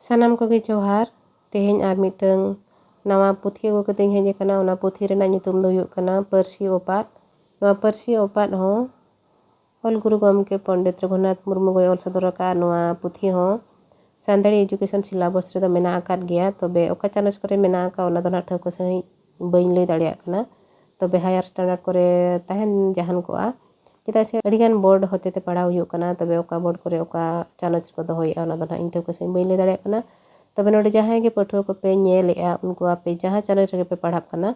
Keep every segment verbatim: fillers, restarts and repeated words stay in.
ᱥᱟᱱᱟᱢ ᱠᱚᱜᱮ ᱡᱚᱦᱟᱨ᱾ ᱛᱮᱦᱮᱧ ᱟᱨ ᱢᱤᱫᱴᱟᱝ ᱱᱟᱣᱟ ᱯᱩᱛᱷᱤ ᱟᱹᱜᱩ ᱠᱟᱛᱮᱧ ᱦᱮᱡ ᱟᱠᱟᱱᱟ᱾ ᱚᱱᱟ ᱯᱩᱛᱷᱤ ᱨᱮᱱᱟᱜ ᱧᱩᱛᱩᱢ ᱫᱚ ᱦᱩᱭᱩᱜ ᱠᱟᱱᱟ ᱯᱟᱹᱨᱥᱤ ᱚᱯᱟᱛ᱾ ᱱᱚᱣᱟ ᱯᱟᱹᱨᱥᱤ ᱚᱯᱟᱛ ᱦᱚᱸ ᱚᱞ ᱜᱩᱨᱩ ᱜᱚᱢᱠᱮ ᱯᱚᱱᱰᱤᱛ ᱨᱚᱜᱷᱩᱱᱟᱛᱷ ᱢᱩᱨᱢᱩ ᱜᱚᱭ ᱚᱞ ᱥᱚᱫᱚᱨ ᱟᱠᱟᱫ ᱱᱚᱣᱟ ᱯᱩᱛᱷᱤ ᱦᱚᱸ ᱥᱟᱱᱛᱟᱲᱤ education syllabus ᱨᱮᱫᱚ ᱢᱮᱱᱟᱜ ᱟᱠᱟᱫ ᱜᱮᱭᱟ᱾ ᱛᱚᱵᱮ ᱚᱠᱟ ᱪᱟᱱᱟᱪ ᱠᱚᱨᱮ ᱢᱮᱱᱟᱜ ᱟᱠᱟᱫ, ᱚᱱᱟ ᱫᱚ ᱱᱟᱦᱟᱜ ᱴᱷᱟᱹᱣᱠᱟᱹ ᱥᱟᱺᱦᱤᱡ ᱵᱟᱹᱧ ᱞᱟᱹᱭ ᱫᱟᱲᱮᱭᱟᱜ ᱠᱟᱱᱟ᱾ ᱛᱚᱵᱮ higher standard ᱠᱚᱨᱮ ᱛᱟᱦᱮᱱ ᱡᱟᱦᱟᱱ ᱠᱚᱜᱼᱟ, ᱪᱮᱫᱟᱜ ᱥᱮ ᱟᱹᱰᱤᱜᱟᱱ board ᱦᱚᱛᱮᱛᱮ ᱯᱟᱲᱦᱟᱣ ᱦᱩᱭᱩᱜ ᱠᱟᱱᱟ᱾ ᱛᱚᱵᱮ ᱚᱠᱟ board ᱠᱚᱨᱮ ᱚᱠᱟ ᱪᱟᱱᱟᱪ ᱨᱮᱠᱚ ᱫᱚᱦᱚᱭᱮᱫᱼᱟ, ᱚᱱᱟ ᱫᱚ ᱱᱟᱦᱟᱜ ᱤᱧ ᱴᱷᱟᱹᱣᱠᱟᱹ ᱥᱟᱺᱦᱤᱡ ᱵᱟᱹᱧ ᱞᱟᱹᱭ ᱫᱟᱲᱮᱭᱟᱜ ᱠᱟᱱᱟ᱾ ᱛᱚᱵᱮ ᱱᱚᱰᱮ ᱡᱟᱦᱟᱸᱭ ᱜᱮ ᱯᱟᱹᱴᱷᱩᱣᱟᱹ ᱠᱚᱯᱮ ᱧᱮᱞᱮᱫᱼᱟ, ᱩᱱᱠᱩ ᱟᱯᱮ ᱡᱟᱦᱟᱸ ᱪᱟᱱᱟᱪ ᱨᱮᱜᱮ ᱯᱮ ᱯᱟᱲᱦᱟᱜ ᱠᱟᱱᱟ,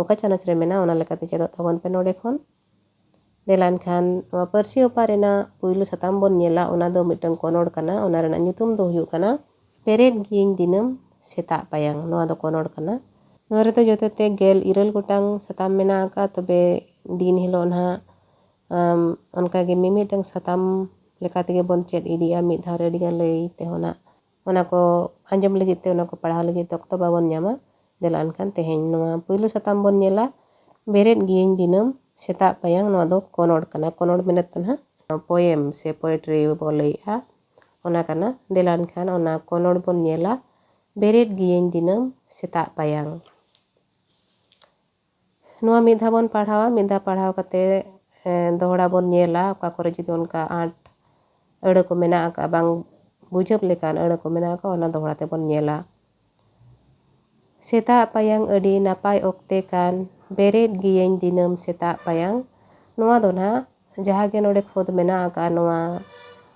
ᱚᱠᱟ ᱪᱟᱱᱟᱪ ᱨᱮ ᱢᱮᱱᱟᱜᱼᱟ, ᱚᱱᱟ ᱞᱮᱠᱟᱛᱮ ᱪᱮᱫᱚᱜ ᱛᱟᱵᱚᱱ ᱯᱮ ᱱᱚᱰᱮ ᱠᱷᱚᱱ᱾ ᱫᱮᱞᱟ ᱮᱱᱠᱷᱟᱱ ᱱᱚᱣᱟ ᱯᱟᱹᱨᱥᱤ ᱚᱯᱟᱛ ᱨᱮᱱᱟᱜ ᱯᱩᱭᱞᱩ ᱥᱟᱛᱟᱢ ᱵᱚᱱ ᱧᱮᱞᱟ, ᱚᱱᱟ ᱫᱚ ᱢᱤᱫᱴᱟᱝ ᱠᱚᱱᱚᱲ ᱠᱟᱱᱟ᱾ ᱚᱱᱟ ᱨᱮᱱᱟᱜ ᱧᱩᱛᱩᱢ ᱫᱚ ᱦᱩᱭᱩᱜ ᱠᱟᱱᱟ ᱵᱮᱨᱮᱫ ᱜᱤᱭᱟᱹᱧ ᱫᱤᱱᱟᱹᱢ ᱥᱮᱛᱟᱜ ᱯᱟᱭᱟᱝ᱾ ᱱᱚᱣᱟ ᱫᱚ ᱠᱚᱱᱚᱲ ᱠᱟᱱᱟ᱾ ᱱᱚᱣᱟ ᱨᱮᱫᱚ ᱡᱚᱛᱚ ᱛᱮ ᱜᱮᱞ ᱤᱨᱟᱹᱞ ᱜᱚᱴᱟᱝ ᱥᱟᱛᱟᱢ ᱢᱮᱱᱟᱜ ᱟᱠᱟᱫ᱾ ᱛᱚᱵᱮ ᱫᱤᱱ ᱦᱤᱞᱳᱜ ᱱᱟᱦᱟᱜ, ᱟᱢ, ᱚᱱᱠᱟᱜᱮ ᱢᱤᱢᱤᱫᱴᱟᱝ ᱥᱟᱛᱟᱢ ᱞᱮᱠᱟ ᱛᱮᱜᱮ ᱵᱚᱱ ᱪᱮᱫ ᱤᱫᱤᱜᱼᱟ᱾ ᱢᱤᱫ ᱫᱷᱟᱣ ᱨᱮ ᱟᱹᱰᱤᱜᱟᱱ ᱞᱟᱹᱭ ᱛᱮᱦᱚᱸ ᱱᱟᱜ ᱚᱱᱟ ᱠᱚ ᱟᱸᱡᱚᱢ ᱞᱟᱹᱜᱤᱫ ᱛᱮ, ᱚᱱᱟ ᱠᱚ ᱯᱟᱲᱦᱟᱣ ᱞᱟᱹᱜᱤᱫ ᱛᱮ ᱚᱠᱛᱚ ᱵᱟᱵᱚᱱ ᱧᱟᱢᱟ᱾ ᱫᱮᱞᱟ ᱮᱱᱠᱷᱟᱱ ᱛᱮᱦᱮᱧ ᱱᱚᱣᱟ ᱯᱩᱭᱞᱩ ᱥᱟᱛᱟᱢ ᱵᱚᱱ ᱧᱮᱞᱟ, ᱵᱮᱨᱮᱫ ᱜᱤᱭᱟᱹᱧ ᱫᱤᱱᱟᱹᱢ ᱥᱮᱛᱟᱜ ᱯᱟᱭᱟᱝ᱾ ᱱᱚᱣᱟ ᱫᱚ ᱠᱚᱱᱚᱲ ᱠᱟᱱᱟ᱾ ᱠᱚᱱᱚᱲ ᱢᱮᱱᱮᱫ ᱫᱚ ᱱᱟᱦᱟᱜ poem ᱥᱮ poetry ᱵᱚ ᱞᱟᱹᱭᱮᱜᱼᱟ, ᱚᱱᱟ ᱠᱟᱱᱟ᱾ ᱫᱮᱞᱟ ᱮᱱᱠᱷᱟᱱ ᱚᱱᱟ ᱠᱚᱱᱚᱲ ᱵᱚᱱ ᱧᱮᱞᱟ, ᱵᱮᱨᱮᱫ ᱜᱤᱭᱟᱹᱧ ᱫᱤᱱᱟᱹᱢ ᱥᱮᱛᱟᱜ ᱯᱟᱭᱟᱝ᱾ ᱱᱚᱣᱟ ᱢᱤᱫ ᱫᱷᱟᱣ ᱵᱚᱱ ᱯᱟᱲᱦᱟᱣᱟ᱾ ᱢᱤᱫ ᱫᱷᱟᱣ ᱯᱟᱲᱦᱟᱣ ᱠᱟᱛᱮ, ᱮ, ᱫᱚᱦᱲᱟ ᱵᱚᱱ ᱧᱮᱞᱟ, ᱚᱠᱟ ᱠᱚᱨᱮ ᱡᱩᱫᱤ ᱚᱱᱠᱟ ᱟᱸᱴ ᱟᱹᱲᱟᱹ ᱠᱚ ᱢᱮᱱᱟᱜ ᱟᱠᱟᱫᱼᱟ, ᱵᱟᱝ ᱵᱩᱡᱷᱟᱹᱜ ᱞᱮᱠᱟᱱ ᱟᱹᱲᱟᱹ ᱠᱚ ᱢᱮᱱᱟᱜ ᱟᱠᱟᱫᱼᱟ, ᱚᱱᱟ ᱫᱚᱦᱲᱟ ᱛᱮᱵᱚᱱ ᱧᱮᱞᱟ᱾ ᱥᱮᱛᱟᱜ ᱯᱟᱭᱟᱝ ᱟᱹᱰᱤ ᱱᱟᱯᱟᱭ ᱚᱠᱛᱮ ᱠᱟᱱ, ᱵᱮᱨᱮᱫ ᱜᱤᱭᱟᱹᱧ ᱫᱤᱱᱟᱹᱢ ᱥᱮᱛᱟᱜ ᱯᱟᱭᱟᱝ᱾ ᱱᱚᱣᱟ ᱫᱚ ᱱᱟᱦᱟᱜ ᱡᱟᱦᱟᱸ ᱜᱮ ᱱᱚᱰᱮ ᱠᱷᱚᱸᱫᱽ ᱢᱮᱱᱟᱜ ᱟᱠᱟᱫᱼᱟ, ᱱᱚᱣᱟ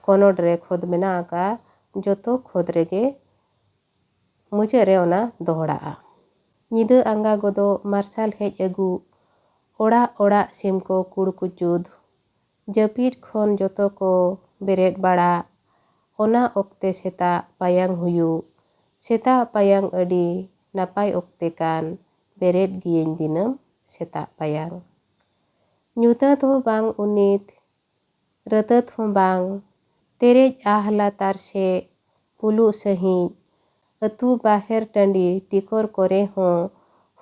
ᱠᱚᱱᱚᱰ ᱨᱮ ᱠᱷᱚᱸᱫᱽ ᱢᱮᱱᱟᱜ ᱟᱠᱟᱫᱼᱟ, ᱡᱚᱛᱚ ᱠᱷᱚᱸᱫᱽ ᱨᱮᱜᱮ ᱢᱩᱪᱟᱹᱫ ᱨᱮ ᱚᱱᱟ ᱫᱚᱦᱲᱟᱜᱼᱟ᱾ ᱧᱤᱫᱟᱹ ᱟᱸᱜᱟ ᱜᱚᱫᱚᱜ ᱢᱟᱨᱥᱟᱞ ᱦᱮᱡ ᱟᱹᱜᱩ, ᱚᱲᱟᱜ ᱚᱲᱟᱜ ᱥᱤᱢ ᱠᱚ ᱠᱩᱲ ᱠᱩᱪᱩᱫ, ᱡᱟᱹᱯᱤᱫ ᱠᱷᱚᱱ ᱡᱚᱛᱚ ᱠᱚ ᱵᱮᱨᱮᱫ ᱵᱟᱲᱟᱜ, ᱚᱱᱟ ᱚᱠᱛᱮ ᱥᱮᱛᱟᱜ ᱯᱟᱭᱟᱝ ᱦᱩᱭᱩᱜ᱾ ᱥᱮᱛᱟᱜ ᱯᱟᱭᱟᱝ ᱟᱹᱰᱤ ᱱᱟᱯᱟᱭ ᱚᱠᱛᱮ ᱠᱟᱱ, ᱵᱮᱨᱮᱫ ᱜᱤᱭᱟᱹᱧ ᱫᱤᱱᱟᱹᱢ ᱥᱮᱛᱟᱜ ᱯᱟᱭᱟᱝ᱾ ᱧᱩᱛᱟᱹᱛ ᱦᱚᱸ ᱵᱟᱝ ᱩᱱᱤᱛ, ᱨᱟᱹᱛᱟᱹᱛ ᱦᱚᱸ ᱵᱟᱝ, ᱛᱮᱨᱮᱡ ᱟᱦᱞᱟ ᱛᱟᱨᱥᱮ ᱯᱩᱞᱩᱜ ᱥᱟᱺᱦᱤᱡ᱾ ᱟᱹᱛᱩ ᱵᱟᱦᱮᱨ ᱴᱟᱺᱰᱤ ᱴᱤᱠᱚᱨ ᱠᱚᱨᱮ ᱦᱚᱸ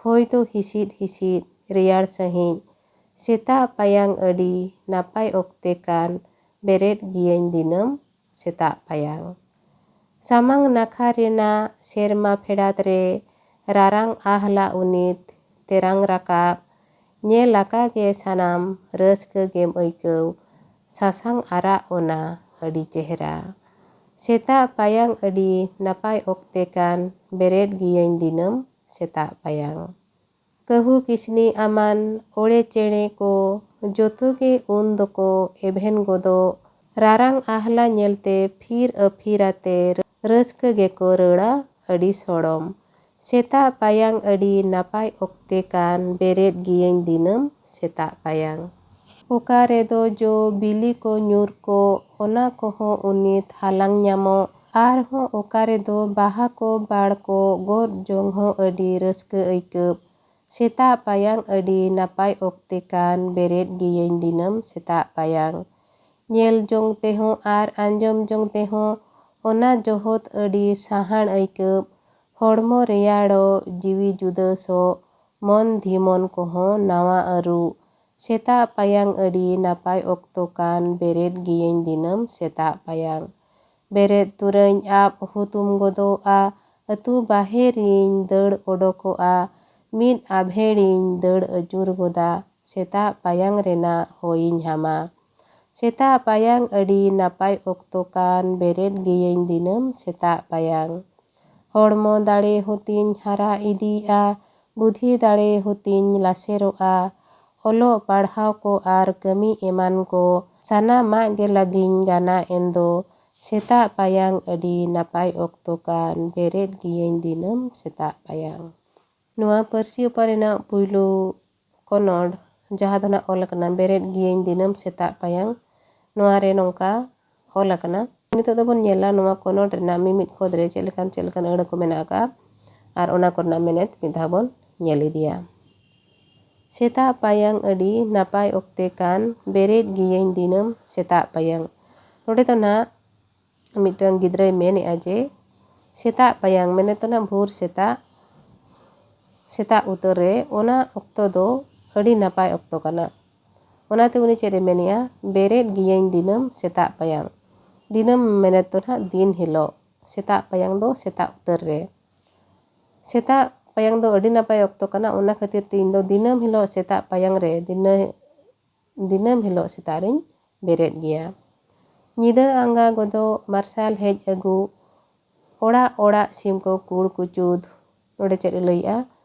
ᱦᱚᱭ ᱫᱚ ᱦᱤᱥᱤᱫ ᱦᱤᱥᱤᱫ ᱨᱮᱭᱟᱲ ᱥᱟᱺᱦᱤᱡ᱾ ᱥᱮᱛᱟᱜ ᱯᱟᱭᱟᱝ ᱟᱹᱰᱤ ᱱᱟᱯᱟᱭ ᱚᱠᱛᱮ ᱠᱟᱱ, ᱵᱮᱨᱮᱫ ᱜᱤᱭᱟᱹᱧ ᱫᱤᱱᱟᱹᱢ ᱥᱮᱛᱟᱜ ᱯᱟᱭᱟᱝ᱾ ᱥᱟᱢᱟᱝ ᱱᱟᱠᱷᱟ ᱨᱮᱱᱟᱜ ᱥᱮᱨᱢᱟ ᱯᱷᱮᱰᱟᱛ ᱨᱮ ᱨᱟᱨᱟᱝ ᱟᱦᱞᱟ ᱩᱱᱤᱛ ᱛᱮᱨᱟᱝ ᱨᱟᱠᱟᱵ, ᱧᱮᱞ ᱟᱠᱟ ᱜᱮ ᱥᱟᱱᱟᱢ ᱨᱟᱹᱥᱠᱟᱹ ᱜᱮᱢ ᱟᱹᱭᱠᱟᱹᱣ, ᱥᱟᱥᱟᱝ ᱟᱨᱟᱜ ᱚᱱᱟ ᱟᱹᱰᱤ ᱪᱮᱦᱨᱟ᱾ ᱥᱮᱛᱟᱜ ᱯᱟᱭᱟᱝ ᱟᱹᱰᱤ ᱱᱟᱯᱟᱭ ᱚᱠᱛᱮ ᱠᱟᱱ, ᱵᱮᱨᱮᱫ ᱜᱤᱭᱟᱹᱧ ᱫᱤᱱᱟᱹᱢ ᱥᱮᱛᱟᱜ ᱯᱟᱭᱟᱝ᱾ ᱠᱟᱹᱦᱩ ᱠᱤᱥᱱᱤ ᱟᱢᱟᱱ ᱚᱲᱮ ᱪᱮᱬᱮ ᱠᱚ ᱡᱚᱛᱚ ᱜᱮ ᱩᱱ ᱫᱚᱠᱚ ᱮᱵᱷᱮᱱ ᱜᱚᱫᱚᱜ᱾ ᱨᱟᱨᱟᱝ ᱟᱦᱞᱟ ᱧᱮᱞᱛᱮ ᱯᱷᱤᱨ ᱟᱹᱯᱷᱤᱨ ᱟᱛᱮ ᱨᱟᱹᱥᱠᱟᱹ ᱜᱮᱠᱚ ᱨᱟᱹᱲᱟ ᱟᱹᱰᱤ ᱥᱚᱲᱚᱢ᱾ ᱥᱮᱛᱟᱜ ᱯᱟᱭᱟᱝ ᱟᱹᱰᱤ ᱱᱟᱯᱟᱭ ᱚᱠᱛᱮ ᱠᱟᱱ, ᱵᱮᱨᱮᱫ ᱜᱤᱭᱟᱹᱧ ᱫᱤᱱᱟᱹᱢ ᱥᱮᱛᱟᱜ ᱯᱟᱭᱟᱝ᱾ ᱚᱠᱟ ᱨᱮᱫᱚ ᱡᱚ ᱵᱤᱞᱤ ᱠᱚ ᱧᱩᱨ ᱠᱚᱜ, ᱚᱱᱟ ᱠᱚᱦᱚᱸ ᱩᱱᱤᱛ ᱦᱟᱞᱟᱝ ᱧᱟᱢᱚᱜ᱾ ᱟᱨᱦᱚᱸ ᱚᱠᱟ ᱨᱮᱫᱚ ᱵᱟᱦᱟ ᱠᱚ ᱵᱟᱲ ᱠᱚᱜ, ᱜᱚᱫ ᱡᱚᱝ ᱦᱚᱸ ᱟᱹᱰᱤ ᱨᱟᱹᱥᱠᱟᱹ ᱟᱹᱭᱠᱟᱹᱜ᱾ ᱥᱮᱛᱟᱜ ᱯᱟᱭᱟᱝ ᱟᱹᱰᱤ ᱱᱟᱯᱟᱭ ᱚᱠᱛᱮ ᱠᱟᱱ, ᱵᱮᱨᱮᱫ ᱜᱤᱭᱟᱹᱧ ᱫᱤᱱᱟᱹᱢ ᱥᱮᱛᱟᱜ ᱯᱟᱭᱟᱝ᱾ ᱧᱮᱞ ᱡᱚᱝ ᱛᱮᱦᱚᱸ ᱟᱨ ᱟᱸᱡᱚᱢ ᱡᱚᱝ ᱛᱮᱦᱚᱸ ᱚᱱᱟ ᱡᱚᱦᱚᱛ ᱟᱹᱰᱤ ᱥᱟᱦᱟᱱ ᱟᱹᱭᱠᱟᱹᱜ᱾ ᱦᱚᱲᱢᱚ ᱨᱮᱭᱟᱲᱚᱜ, ᱡᱤᱣᱤ ᱡᱩᱫᱟᱹ ᱥᱚᱜ, ᱢᱚᱱ ᱫᱷᱤᱢᱚᱱ ᱠᱚᱦᱚᱸ ᱱᱟᱣᱟ ᱟᱹᱨᱩ᱾ ᱥᱮᱛᱟᱜ ᱯᱟᱭᱟᱝ ᱟᱹᱰᱤ ᱱᱟᱯᱟᱭ ᱚᱠᱛᱚ ᱠᱟᱱ, ᱵᱮᱨᱮᱫ ᱜᱤᱭᱟᱹᱧ ᱫᱤᱱᱟᱹᱢ ᱥᱮᱛᱟᱜ ᱯᱟᱭᱟᱝ᱾ ᱵᱮᱨᱮᱫ ᱛᱩᱨᱟᱹᱧ ᱟᱵ ᱦᱩᱛᱩᱢ ᱜᱚᱫᱚᱜᱼᱟ, ᱟᱹᱛᱩ ᱵᱟᱦᱮᱨᱤᱧ ᱫᱟᱹᱲ ᱚᱰᱚᱠᱚᱜᱼᱟ᱾ ᱢᱤᱫ ᱟᱵᱷᱮᱲᱤᱧ ᱫᱟᱹᱲ ᱟᱹᱪᱩᱨ ᱜᱚᱫᱟ, ᱥᱮᱛᱟᱜ ᱯᱟᱭᱟᱝ ᱨᱮᱱᱟᱜ ᱦᱚᱭᱤᱧ ᱦᱟᱢᱟ᱾ ᱥᱮᱛᱟᱜ ᱯᱟᱭᱟᱝ ᱟᱹᱰᱤ ᱱᱟᱯᱟᱭ ᱚᱠᱛᱚ ᱠᱟᱱ, ᱵᱮᱨᱮᱫ ᱜᱤᱭᱟᱹᱧ ᱫᱤᱱᱟᱹᱢ ᱥᱮᱛᱟᱜ ᱯᱟᱭᱟᱝ᱾ ᱦᱚᱲᱢᱚ ᱫᱟᱲᱮ ᱦᱚᱸᱛᱤᱧ ᱦᱟᱨᱟ ᱤᱫᱤᱜᱼᱟ, ᱵᱩᱫᱷᱤ ᱫᱟᱲᱮ ᱦᱚᱸᱛᱤᱧ ᱞᱟᱥᱮᱨᱚᱜᱼᱟ᱾ ᱚᱞᱚᱜ ᱯᱟᱲᱦᱟᱣ ᱠᱚ ᱟᱨ ᱠᱟᱹᱢᱤ ᱮᱢᱟᱱ ᱠᱚ ᱥᱟᱱᱟᱢᱟᱜ ᱜᱮ ᱞᱟᱹᱜᱤᱧ ᱜᱟᱱᱟ ᱮᱱᱫᱚ᱾ ᱥᱮᱛᱟᱜ ᱯᱟᱭᱟᱝ ᱟᱹᱰᱤ ᱱᱟᱯᱟᱭ ᱚᱠᱛᱚ ᱠᱟᱱ, ᱵᱮᱨᱮᱫ ᱜᱤᱭᱟᱹᱧ ᱫᱤᱱᱟᱹᱢ ᱥᱮᱛᱟᱜ ᱯᱟᱭᱟᱝ᱾ ᱱᱚᱣᱟ ᱯᱟᱹᱨᱥᱤ ᱚᱯᱟ ᱨᱮᱱᱟᱜ ᱯᱩᱭᱞᱩ ᱠᱚᱱᱚᱰ, ᱡᱟᱦᱟᱸ ᱫᱚ ᱱᱟᱜ ᱚᱞ ᱟᱠᱟᱱᱟ ᱵᱮᱨᱮᱫ ᱜᱤᱭᱟᱹᱧ ᱫᱤᱱᱟᱹᱢ ᱥᱮᱛᱟᱜ ᱯᱟᱭᱟᱝ, ᱱᱚᱣᱟ ᱨᱮ ᱱᱚᱝᱠᱟ ᱚᱞ ᱟᱠᱟᱱᱟ᱾ ᱱᱤᱛᱚᱜ ᱫᱚᱵᱚᱱ ᱧᱮᱞᱟ ᱱᱚᱣᱟ ᱠᱚᱱᱚᱰ ᱨᱮᱱᱟᱜ ᱢᱤᱢᱤᱫ ᱠᱷᱚᱸᱫᱽ ᱨᱮ ᱪᱮᱫ ᱞᱮᱠᱟᱱ ᱪᱮᱫ ᱞᱮᱠᱟᱱ ᱟᱹᱲᱟᱹ ᱠᱚ ᱢᱮᱱᱟᱜ ᱟᱠᱟᱫᱼᱟ ᱟᱨ ᱚᱱᱟ ᱠᱚᱨᱮᱱᱟᱜ ᱢᱮᱱᱮᱛ ᱢᱤᱫ ᱫᱷᱟᱣ ᱵᱚᱱ ᱧᱮᱞ ᱤᱫᱤᱭᱟ᱾ ᱥᱮᱛᱟᱜ ᱯᱟᱭᱟᱝ ᱟᱹᱰᱤ ᱱᱟᱯᱟᱭ ᱚᱠᱛᱮ ᱠᱟᱱ, ᱵᱮᱨᱮᱫ ᱜᱤᱭᱟᱹᱧ ᱫᱤᱱᱟᱹᱢ ᱥᱮᱛᱟᱜ ᱯᱟᱭᱟᱝ᱾ ᱱᱚᱰᱮ ᱫᱚ ᱱᱟᱜ ᱢᱤᱫᱴᱟᱝ ᱜᱤᱫᱽᱨᱟᱹᱭ ᱢᱮᱱᱮᱫᱼᱟ ᱡᱮ ᱥᱮᱛᱟᱜ ᱯᱟᱭᱟᱝ ᱢᱮᱱᱮᱫ ᱫᱚ ᱱᱟᱜ ᱵᱷᱳᱨ ᱥᱮᱛᱟᱜ, ᱥᱮᱛᱟᱜ ᱩᱛᱟᱹᱨ ᱨᱮ ᱚᱱᱟ ᱚᱠᱛᱚ ᱫᱚ ᱟᱹᱰᱤ ᱱᱟᱯᱟᱭ ᱚᱠᱛᱚ ᱠᱟᱱᱟ᱾ ᱚᱱᱟᱛᱮ ᱩᱱᱤ ᱪᱮᱫ ᱮ ᱢᱮᱱᱮᱫᱼᱟ, ᱵᱮᱨᱮᱫ ᱜᱤᱭᱟᱹᱧ ᱫᱤᱱᱟᱹᱢ ᱥᱮᱛᱟᱜ ᱯᱟᱭᱟᱝ᱾ ᱫᱤᱱᱟᱹᱢ ᱢᱮᱱᱮᱫ ᱫᱚ ᱱᱟᱜ ᱫᱤᱱ ᱦᱤᱞᱳᱜ, ᱥᱮᱛᱟᱜ ᱯᱟᱭᱟᱝ ᱫᱚ ᱥᱮᱛᱟᱜ ᱩᱛᱟᱹᱨ ᱨᱮ᱾ ᱥᱮᱛᱟᱜ ᱯᱟᱭᱟᱝ ᱫᱚ ᱟᱹᱰᱤ ᱱᱟᱯᱟᱭ ᱚᱠᱛᱚ ᱠᱟᱱᱟ, ᱚᱱᱟ ᱠᱷᱟᱹᱛᱤᱨ ᱛᱮ ᱤᱧ ᱫᱚ ᱫᱤᱱᱟᱹᱢ ᱦᱤᱞᱳᱜ ᱥᱮᱛᱟᱜ ᱯᱟᱭᱟᱝ ᱨᱮ, ᱫᱤᱱᱟᱹ-, ᱫᱤᱱᱟᱹᱢ ᱦᱤᱞᱳᱜ ᱥᱮᱛᱟᱜ ᱨᱤᱧ ᱵᱮᱨᱮᱫ ᱜᱮᱭᱟ᱾ ᱧᱤᱫᱟᱹ ᱟᱸᱜᱟ ᱜᱚᱫᱚᱜ ᱢᱟᱨᱥᱟᱞ ᱦᱮᱡ ᱟᱹᱜᱩ, ᱚᱲᱟᱜ ᱚᱲᱟᱜ ᱥᱤᱢ ᱠᱚ ᱠᱩᱲ ᱠᱩᱪᱩᱫ᱾ ᱱᱚᱰᱮ ᱪᱮᱫ ᱮ ᱞᱟᱹᱭᱮᱜᱼᱟ?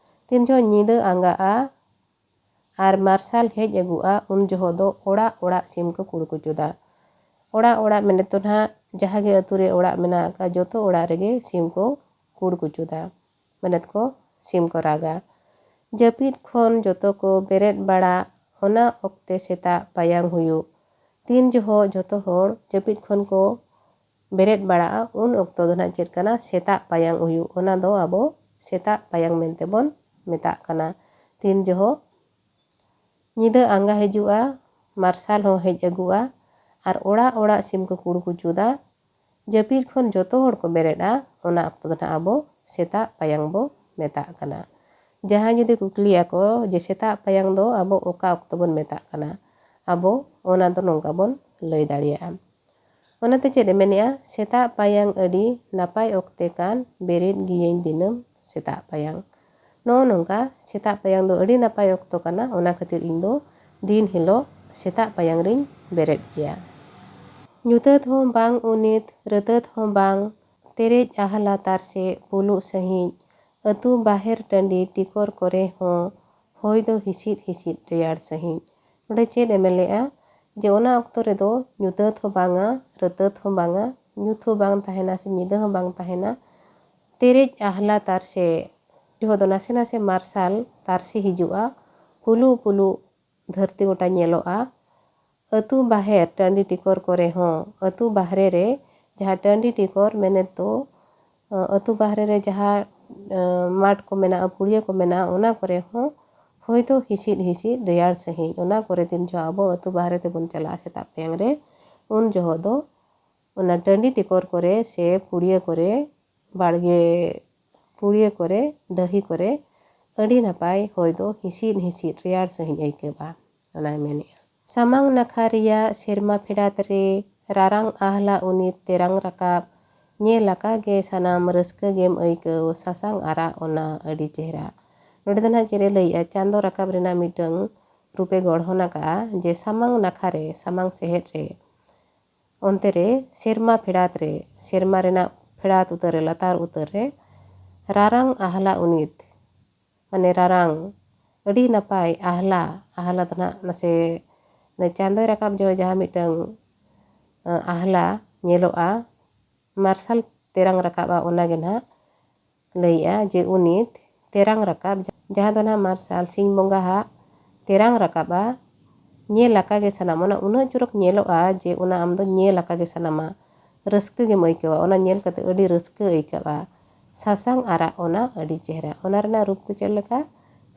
ᱛᱤᱱ ᱡᱚᱦᱚᱜ ᱧᱤᱫᱟᱹ ᱟᱸᱜᱟᱜᱼᱟ ᱟᱨ ᱢᱟᱨᱥᱟᱞ ᱦᱮᱡ ᱟᱹᱜᱩᱜᱼᱟ, ᱩᱱ ᱡᱚᱦᱚᱜ ᱫᱚ ᱚᱲᱟᱜ ᱚᱲᱟᱜ ᱥᱤᱢ ᱠᱚ ᱠᱩᱲ ᱠᱩᱪᱩᱫᱟ᱾ ᱚᱲᱟᱜ ᱚᱲᱟᱜ ᱢᱮᱱᱮᱫ ᱫᱚ ᱱᱟᱦᱟᱜ ᱡᱟᱦᱟᱸ ᱜᱮ ᱟᱹᱛᱩ ᱨᱮ ᱚᱲᱟᱜ ᱢᱮᱱᱟᱜ ᱟᱠᱟᱫ, ᱡᱚᱛᱚ ᱚᱲᱟᱜ ᱨᱮᱜᱮ ᱥᱤᱢ ᱠᱚ ᱠᱩᱲ ᱠᱩᱪᱩᱫᱟ, ᱢᱮᱱᱮᱫ ᱠᱚ ᱥᱤᱢ ᱠᱚ ᱨᱟᱜᱟ᱾ ᱡᱟᱹᱯᱤᱫ ᱠᱷᱚᱱ ᱡᱚᱛᱚ ᱠᱚ ᱵᱮᱨᱮᱫ ᱵᱟᱲᱟ, ᱚᱱᱟ ᱚᱠᱛᱮ ᱥᱮᱛᱟᱜ ᱯᱟᱭᱟᱝ ᱦᱩᱭᱩᱜ᱾ ᱛᱤᱱ ᱡᱚᱦᱚᱜ ᱡᱚᱛᱚ ᱦᱚᱲ ᱡᱟᱹᱯᱤᱫ ᱠᱷᱚᱱ ᱠᱚ ᱵᱮᱨᱮᱫ ᱵᱟᱲᱟᱜᱼᱟ, ᱩᱱ ᱚᱠᱛᱚ ᱫᱚ ᱱᱟᱦᱟᱜ ᱪᱮᱫ ᱠᱟᱱᱟ? ᱥᱮᱛᱟᱜ ᱯᱟᱭᱟᱝ ᱦᱩᱭᱩᱜ᱾ ᱚᱱᱟ ᱫᱚ ᱟᱵᱚ ᱥᱮᱛᱟᱜ ᱯᱟᱭᱟᱝ ᱢᱮᱱᱛᱮ ᱵᱚᱱ ᱢᱮᱛᱟᱜ ᱠᱟᱱᱟ᱾ ᱛᱤᱱ ᱡᱚᱦᱚᱜ ᱧᱤᱫᱟᱹ ᱟᱸᱜᱟ ᱦᱤᱡᱩᱜᱼᱟ, ᱢᱟᱨᱥᱟᱞ ᱦᱚᱸ ᱦᱮᱡ ᱟᱹᱜᱩᱜᱼᱟ, ᱟᱨ ᱚᱲᱟᱜ ᱚᱲᱟᱜ ᱥᱤᱢ ᱠᱚ ᱠᱩᱲ ᱠᱩᱪᱩᱫᱟ᱾ ᱡᱟᱹᱯᱤᱫ ᱠᱷᱚᱱ ᱡᱚᱛᱚ ᱦᱚᱲ ᱠᱚ ᱵᱮᱨᱮᱫᱼᱟ, ᱚᱱᱟ ᱚᱠᱛᱚ ᱫᱚ ᱱᱟᱦᱟᱜ ᱟᱵᱚ ᱥᱮᱛᱟᱜ ᱯᱟᱭᱟᱝ ᱵᱚ ᱢᱮᱛᱟᱜ ᱠᱟᱱᱟ᱾ ᱡᱟᱦᱟᱸᱭ ᱡᱩᱫᱤ ᱠᱩᱠᱞᱤᱭᱟᱠᱚ ᱡᱮ ᱥᱮᱛᱟᱜ ᱯᱟᱭᱟᱝ ᱫᱚ ᱟᱵᱚ ᱚᱠᱟ ᱚᱠᱛᱚ ᱵᱚᱱ ᱢᱮᱛᱟᱜ ᱠᱟᱱᱟ, ᱟᱵᱚ ᱚᱱᱟ ᱫᱚ ᱱᱚᱝᱠᱟ ᱵᱚᱱ ᱞᱟᱹᱭ ᱫᱟᱲᱮᱭᱟᱜᱼᱟ᱾ ᱚᱱᱟᱛᱮ ᱪᱮᱫ ᱮ ᱢᱮᱱᱮᱜᱼᱟ? ᱥᱮᱛᱟᱜ ᱯᱟᱭᱟᱝ ᱟᱹᱰᱤ ᱱᱟᱯᱟᱭ ᱚᱠᱛᱮ ᱠᱟᱱ, ᱵᱮᱨᱮᱫ ᱜᱤᱭᱟᱹᱧ ᱫᱤᱱᱟᱹᱢ ᱥᱮᱛᱟᱜ ᱯᱟᱭᱟᱝ᱾ ᱱᱚᱜᱼᱚ ᱱᱚᱝᱠᱟ ᱥᱮᱛᱟᱜ ᱯᱟᱭᱟᱝ ᱫᱚ ᱟᱹᱰᱤ ᱱᱟᱯᱟᱭ ᱚᱠᱛᱚ ᱠᱟᱱᱟ, ᱚᱱᱟ ᱠᱷᱟᱹᱛᱤᱨ ᱤᱧ ᱫᱚ ᱫᱤᱱ ᱦᱤᱞᱳᱜ ᱥᱮᱛᱟᱜ ᱯᱟᱭᱟᱝ ᱨᱤᱧ ᱵᱮᱨᱮᱫ ᱜᱮᱭᱟ᱾ ᱧᱩᱛᱟᱹᱛ ᱦᱚᱸ ᱵᱟᱝ ᱩᱱᱤᱛ, ᱨᱟᱹᱛᱟᱹᱛ ᱦᱚᱸ ᱵᱟᱝ, ᱛᱮᱨᱮᱡ ᱟᱦᱞᱟ ᱛᱟᱨᱥᱮ ᱯᱩᱞᱩᱜ ᱥᱟᱺᱦᱤᱡ, ᱟᱹᱛᱩ ᱵᱟᱦᱮᱨ ᱴᱟᱺᱰᱤ ᱴᱤᱠᱚᱨ ᱠᱚᱨᱮ ᱦᱚᱸ ᱦᱚᱭ ᱫᱚ ᱦᱤᱥᱤᱫ ᱦᱤᱥᱤᱫ ᱨᱮᱭᱟᱲ ᱥᱟᱺᱦᱤᱡ᱾ ᱱᱚᱰᱮ ᱪᱮᱫ ᱮ ᱢᱮᱱᱮᱜᱼᱟ? ᱡᱮ ᱚᱱᱟ ᱚᱠᱛᱚ ᱨᱮᱫᱚ ᱧᱩᱛᱟᱹᱛ ᱦᱚᱸ ᱵᱟᱝᱟ, ᱨᱟᱹᱛᱟᱹᱛ ᱦᱚᱸ ᱵᱟᱝᱟ, ᱧᱩᱛ ᱦᱚᱸ ᱵᱟᱝ ᱛᱟᱦᱮᱱᱟ ᱥᱮ ᱧᱤᱫᱟᱹ ᱦᱚᱸ ᱵᱟᱝ ᱛᱟᱦᱮᱱᱟ᱾ ᱛᱮᱨᱮᱡ ᱟᱦᱞᱟ ᱛᱟᱨᱥᱮ, ᱡᱚᱦᱚᱜ ᱫᱚ ᱱᱟᱥᱮ ᱱᱟᱥᱮ ᱢᱟᱨᱥᱟᱞ ᱛᱟᱨᱥᱮ ᱦᱤᱡᱩᱜᱼᱟ, ᱯᱩᱞᱩᱜ ᱯᱩᱞᱩᱜ ᱫᱷᱟᱹᱨᱛᱤ ᱜᱚᱴᱟ ᱧᱮᱞᱚᱜᱼᱟ᱾ ᱟᱹᱛᱩ ᱵᱟᱦᱮᱨ ᱴᱟᱺᱰᱤ ᱴᱤᱠᱚᱨ ᱠᱚᱨᱮ ᱦᱚᱸ, ᱟᱹᱛᱩ ᱵᱟᱦᱨᱮ ᱨᱮ ᱡᱟᱦᱟᱸ ᱴᱟᱺᱰᱤ ᱴᱤᱠᱚᱨ ᱢᱮᱱᱮᱫ ᱫᱚ, ᱟᱹᱛᱩ ᱵᱟᱦᱨᱮ ᱨᱮ ᱡᱟᱦᱟᱸ, ᱢᱟᱴᱷ ᱠᱚ ᱢᱮᱱᱟᱜᱼᱟ, ᱯᱩᱲᱤᱭᱟᱹ ᱠᱚ ᱢᱮᱱᱟᱜᱼᱟ, ᱚᱱᱟ ᱠᱚᱨᱮ ᱦᱚᱸ ᱦᱚᱭ ᱫᱚ ᱦᱤᱥᱤᱫ ᱦᱤᱥᱤᱫ ᱨᱮᱭᱟᱲ ᱥᱟᱺᱦᱤᱡ᱾ ᱚᱱᱟ ᱠᱚᱨᱮ ᱫᱤᱱ ᱡᱚᱦᱚᱜ ᱟᱵᱚ ᱟᱹᱛᱩ ᱵᱟᱦᱨᱮ ᱛᱮᱵᱚᱱ ᱪᱟᱞᱟᱜᱼᱟ ᱥᱮᱛᱟᱜ ᱯᱟᱭᱟᱝ ᱨᱮ, ᱩᱱ ᱡᱚᱦᱚᱜ ᱫᱚ ᱚᱱᱟ ᱴᱟᱺᱰᱤ ᱴᱤᱠᱚᱨ ᱠᱚᱨᱮ ᱥᱮ ᱯᱩᱲᱤᱭᱟᱹ ᱠᱚᱨᱮ, ᱵᱟᱲᱜᱮ ᱯᱩᱲᱤᱭᱟᱹ ᱠᱚᱨᱮ, ᱰᱟᱹᱦᱤ ᱠᱚᱨᱮ ᱟᱹᱰᱤ ᱱᱟᱯᱟᱭ ᱦᱚᱭ ᱫᱚ ᱦᱤᱥᱤᱫ ᱦᱤᱥᱤᱫ ᱨᱮᱭᱟᱲ ᱥᱟᱺᱦᱤᱡ ᱟᱹᱭᱠᱟᱹᱜᱼᱟ, ᱚᱱᱟᱭ ᱢᱮᱱᱮᱜᱼᱟ᱾ ᱥᱟᱢᱟᱝ ᱱᱟᱠᱷᱟ ᱨᱮᱭᱟᱜ ᱥᱮᱨᱢᱟ ᱯᱷᱮᱰᱟᱛ ᱨᱮ ᱨᱟᱨᱟᱝ ᱟᱦᱞᱟ ᱩᱱᱤ ᱛᱮᱨᱟᱝ ᱨᱟᱠᱟᱵ, ᱧᱮᱞ ᱟᱠᱟ ᱜᱮ ᱥᱟᱱᱟᱢ ᱨᱟᱹᱥᱠᱟᱹ ᱜᱮᱢ ᱟᱹᱭᱠᱟᱹᱣ, ᱥᱟᱥᱟᱝ ᱟᱨᱟᱜ ᱚᱱᱟ ᱟᱹᱰᱤ ᱪᱮᱦᱨᱟ᱾ ᱱᱚᱰᱮ ᱫᱚ ᱱᱟᱦᱟᱜ ᱪᱮᱫ ᱮ ᱞᱟᱹᱭᱮᱜᱼᱟ? ᱪᱟᱸᱫᱚ ᱨᱟᱠᱟᱵ ᱨᱮᱱᱟᱜ ᱢᱤᱫᱴᱟᱝ ᱨᱩᱯᱮ ᱜᱚᱲᱦᱚᱱ ᱟᱠᱟᱜᱼᱟ, ᱡᱮ ᱥᱟᱢᱟᱝ ᱱᱟᱠᱷᱟ ᱨᱮ, ᱥᱟᱢᱟᱝ ᱥᱮᱦᱮᱫ ᱨᱮ, ᱚᱱᱛᱮ ᱨᱮ ᱥᱮᱨᱢᱟ ᱯᱷᱮᱰᱟᱛ ᱨᱮ, ᱥᱮᱨᱢᱟ ᱨᱮᱱᱟᱜ ᱯᱷᱮᱰᱟᱛ ᱩᱛᱟᱹᱨ ᱨᱮ, ᱞᱟᱛᱟᱨ ᱩᱛᱟᱹᱨ ᱨᱮ ᱨᱟᱨᱟᱝ ᱟᱦᱞᱟ ᱩᱱᱤᱛ, ᱢᱟᱱᱮ ᱨᱟᱨᱟᱝ, ᱟᱹᱰᱤ ᱱᱟᱯᱟᱭ ᱟᱦᱞᱟ, ᱟᱦᱞᱟ ᱫᱚ ᱱᱟᱦᱟᱜ ᱱᱟᱥᱮ ᱪᱟᱸᱫᱚᱭ ᱨᱟᱠᱟᱵ ᱡᱚᱦᱚᱜ ᱡᱟᱦᱟᱸ ᱢᱤᱫᱴᱟᱝ, ᱟᱦᱞᱟ ᱧᱮᱞᱚᱜᱼᱟ, ᱢᱟᱨᱥᱟᱞ ᱛᱮᱨᱟᱝ ᱨᱟᱠᱟᱵᱼᱟ, ᱚᱱᱟᱜᱮ ᱱᱟᱦᱟᱜ ᱞᱟᱹᱭᱮᱜᱼᱟ ᱡᱮ ᱩᱱᱤ ᱛᱮᱨᱟᱝ ᱨᱟᱠᱟᱵ, ᱡᱟᱦᱟᱸ ᱫᱚ ᱱᱟᱦᱟᱜ ᱢᱟᱨᱥᱟᱞ ᱥᱤᱧ ᱵᱚᱸᱜᱟ ᱦᱟᱜ ᱛᱮᱨᱟᱝ ᱨᱟᱠᱟᱵᱼᱟ, ᱧᱮᱞ ᱟᱠᱟ ᱜᱮ ᱥᱟᱱᱟᱢ, ᱚᱱᱟ ᱩᱱᱟᱹᱜ ᱪᱚᱨᱚᱠ ᱧᱮᱞᱚᱜᱼᱟ ᱡᱮ ᱚᱱᱟ ᱟᱢ ᱫᱚ ᱧᱮᱞ ᱟᱠᱟ ᱜᱮ ᱥᱟᱱᱟᱢᱟ, ᱨᱟᱹᱥᱠᱟᱹ ᱜᱮᱢ ᱟᱹᱭᱠᱟᱹᱣᱟ, ᱚᱱᱟ ᱧᱮᱞ ᱠᱟᱛᱮ ᱟᱹᱰᱤ ᱨᱟᱹᱥᱠᱟᱹ ᱟᱹᱭᱠᱟᱹᱜᱼᱟ᱾ ᱥᱟᱥᱟᱝ ᱟᱨᱟᱜ ᱚᱱᱟ ᱟᱹᱰᱤ ᱪᱮᱦᱨᱟ, ᱚᱱᱟ ᱨᱮᱱᱟᱜ ᱨᱩᱯ ᱫᱚ ᱪᱮᱫ ᱞᱮᱠᱟ?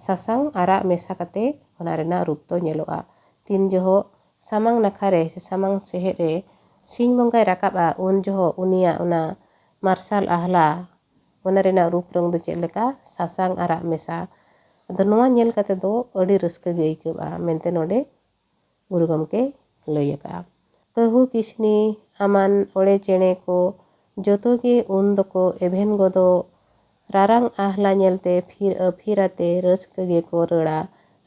ᱥᱟᱥᱟᱝ ᱟᱨᱟᱜ ᱢᱮᱥᱟ ᱠᱟᱛᱮ ᱚᱱᱟ ᱨᱮᱱᱟᱜ ᱨᱩᱯ ᱫᱚ ᱧᱮᱞᱚᱜᱼᱟ᱾ ᱛᱤᱱ ᱡᱚᱦᱚᱜ ᱥᱟᱢᱟᱝ ᱱᱟᱠᱷᱟ ᱨᱮ ᱥᱮ ᱥᱟᱢᱟᱝ ᱥᱮᱦᱮᱫ ᱨᱮ ᱥᱤᱧ ᱵᱚᱸᱜᱟᱭ ᱨᱟᱠᱟᱵᱼᱟ, ᱩᱱ ᱡᱚᱦᱚᱜ ᱩᱱᱤᱭᱟᱜ ᱚᱱᱟ ᱢᱟᱨᱥᱟᱞ ᱟᱦᱞᱟ, ᱚᱱᱟ ᱨᱮᱱᱟᱜ ᱨᱩᱯ ᱨᱚᱝ ᱫᱚ ᱪᱮᱫ ᱞᱮᱠᱟ? ᱥᱟᱥᱟᱝ ᱟᱨᱟᱜ ᱢᱮᱥᱟ᱾ ᱟᱫᱚ ᱱᱚᱣᱟ ᱧᱮᱞ ᱠᱟᱛᱮ ᱫᱚ ᱟᱹᱰᱤ ᱨᱟᱹᱥᱠᱟᱹ ᱜᱮ ᱟᱹᱭᱠᱟᱹᱜᱼᱟ ᱢᱮᱱᱛᱮ ᱱᱚᱰᱮ ᱜᱩᱨᱩ ᱜᱚᱢᱠᱮᱭ ᱞᱟᱹᱭ ᱟᱠᱟᱫᱼᱟ᱾ ᱠᱟᱹᱦᱩ ᱠᱤᱥᱱᱤ ᱟᱢᱟᱱ ᱚᱲᱮ ᱪᱮᱬᱮ ᱠᱚ ᱡᱚᱛᱚ ᱜᱮ ᱩᱱ ᱫᱚᱠᱚ ᱮᱵᱷᱮᱱ ᱜᱚᱫᱚᱜ, ᱨᱟᱨᱟᱝ ᱟᱦᱞᱟ ᱧᱮᱞᱛᱮ ᱯᱷᱤᱨ ᱟᱹᱯᱷᱤᱨ ᱟᱛᱮ ᱨᱟᱹᱥᱠᱟᱹ ᱜᱮᱠᱚ ᱨᱟᱹᱲᱟ